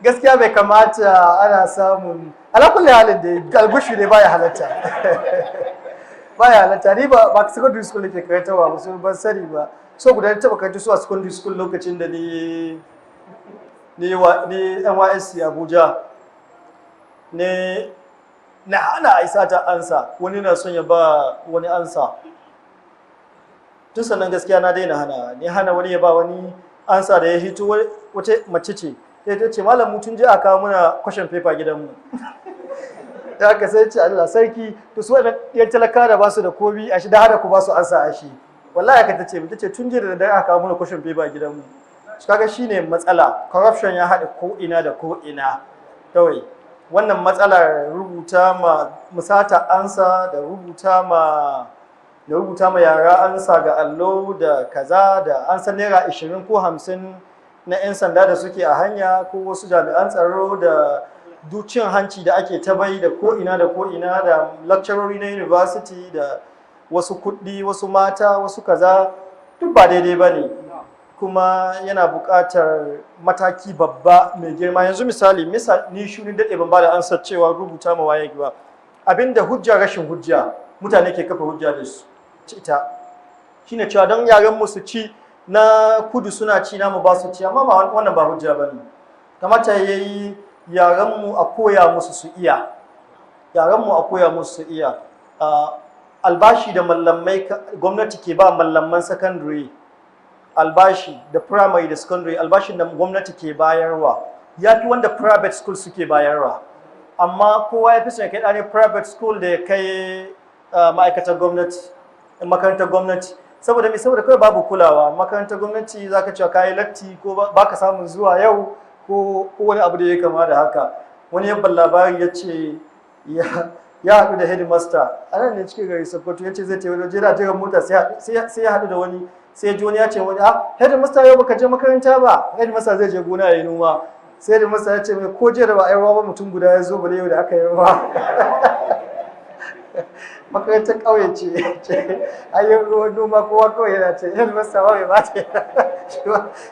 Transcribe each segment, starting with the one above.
Gaskiya bai kamata ana samun, ala kulli halin da algushu ne baya halatta, baya halatta. Ni ba secondary school nake karantarwa ba, so ban sani ba. So guda taɓa karanta su a secondary school lokacin da ni NYSC Abuja ne, na hana a sata ansa. Wani na son ya ba wani ansa. Tun sannan gaskiya na daina hana, ni hana wani ya ba wani ansa. Da ya hito, wata mace ce, sai ta ce, "Malam, mu tun je a kawo muna question paper gidanmu." Da aka sai ce, "Allah sarki, to su wannan yan talaka da ba su da komi a shi da hada ku ba su ansa a shi." Wallahi aka ta ce tun jiya da dare aka kawo muna question paper gidanmu. Shi kaga shine matsala, corruption ya haɗa ko ina da ko ina kawai. Wannan matsalar rubuta ma musata ansa da rubuta ma yara ansa ga allo da kaza da an san naira 20 ko 50 na 'yan sanda da suke a hanya ko wasu jami'an tsaro, da duk cin hanci da ake ta bai da ko ina da ko ina, da lecturori na university, da wasu kuɗi, wasu mata, wasu kaza, duk ba daidai ba ne, kuma yana buƙatar mataki babba mai girma. Yanzu misali, ni shuni daɗe ban ba da ansar cewa rubuta ma waye ba. Abinda hujja, rashin hujja mutane ke kafa hujja da su ita shine cewa don yaran mu su ci, na kudu suna ci, namu ba su ci. Amma ba wannan ba hujja bane. Kamata yayi yaran mu a koya musu su iya, yaran mu a koya musu su iya. Albashi da mallamai, gwamnati ke ba mallaman secondary albashi, da primary da secondary, albashin da gwamnati ke bayarwa ya fi wanda private school suke bayarwa. Amma kowa ya fi son ya kai ɗane private school da ya kai ma'aikatar gwamnati, makarantar gwamnati. Saboda me? Saboda kawai babu kulawa. Makarantar gwamnati zaka cewa kayi latti ko baka samun zuwa yau ko wani abu da ya kama da haka. Wani yabban labari, ya ce ya haɗu da headmaster a nan ne cikin gari Sokoto, ya ce zai tafi waje, yana jiran mota, sai ya haɗu da wani, sai ya ji wani ya ce wani, "Ah, headmaster, yau baka je makaranta ba?" Headmaster zai je gona ya yi noma. Sai headmaster ya ce mai, "Ko jiya da ba a yi ruwa ba mutum guda ya zo, bale yau da aka yi ruwa." Makarantar ƙauye ce, ayin ruwan noma kowa kawai yana ce headmaster ba bai bata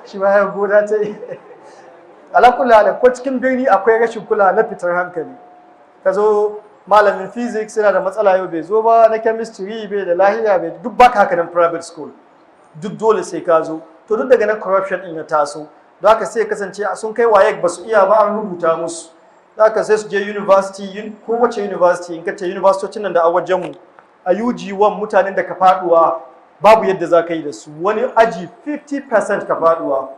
shi ma ya gona ta yi. Ala kulli halin, ko cikin birni akwai rashin kula na fitar hankali. Ka zo malamin physics yana da matsala, yau bai zo ba, na chemistry bai da lahiya, bai duk baka haka nan. Private school duk dole sai ka zo. To duk daga nan corruption din ya taso. Don haka sai kasance sun kai WAEC ba su iya ba, an rubuta musu. Don haka sai su je university. Kowace university, in ka ce universitocin nan da a wajenmu a UG1, mutanen da ka faduwa babu yadda za ka yi da su. Wani aji 50% ka faduwa.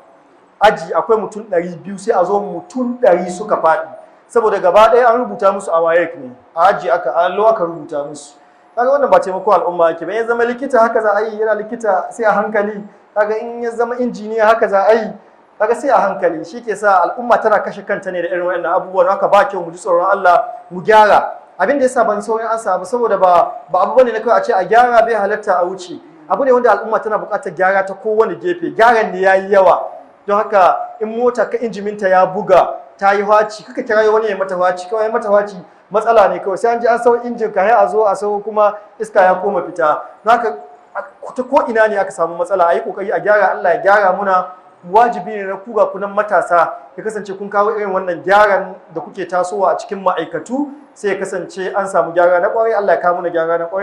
Aji akwai mutum 200, sai a zo mutum 100 suka faɗi, saboda gaba ɗaya an rubuta musu a WAEC ne, a aji aka allo aka rubuta musu. Kaga wannan ba taimako al'umma yake ba. Ya zama likita haka za a yi, yana likita sai a hankali. Kaga in ya zama injiniya haka za a yi, kaga sai a hankali. Shi ke sa al'umma tana kashe kanta ne da irin waɗannan abubuwan. Haka ba kyau, mu ji tsoron Allah, mu gyara. Abin da yasa ban saurin ansa ba, saboda ba abu bane na kawai a ce a gyara, bai halatta a wuce. Abu ne wanda al'umma tana buƙatar gyara ta kowane gefe. Gyaran ne yayi yawa. Don haka in mota ka injiminta ya buga, ta yi haci, kaka kira wani ya mata haci. Kawai mata haci matsala ne kawai, sai an je an sau injin ka a zo a sau, kuma iska ya koma fita. Don haka ta ko ina ne aka samu matsala, a yi kokari a gyara. Allah ya gyara muna. Wajibi ne na kuga kunan matasa ya kasance kun kawo irin wannan gyaran da kuke tasowa a cikin ma'aikatu, sai ya kasance an samu gyara na kwarai. Allah ya kawo mana gyara na kwarai.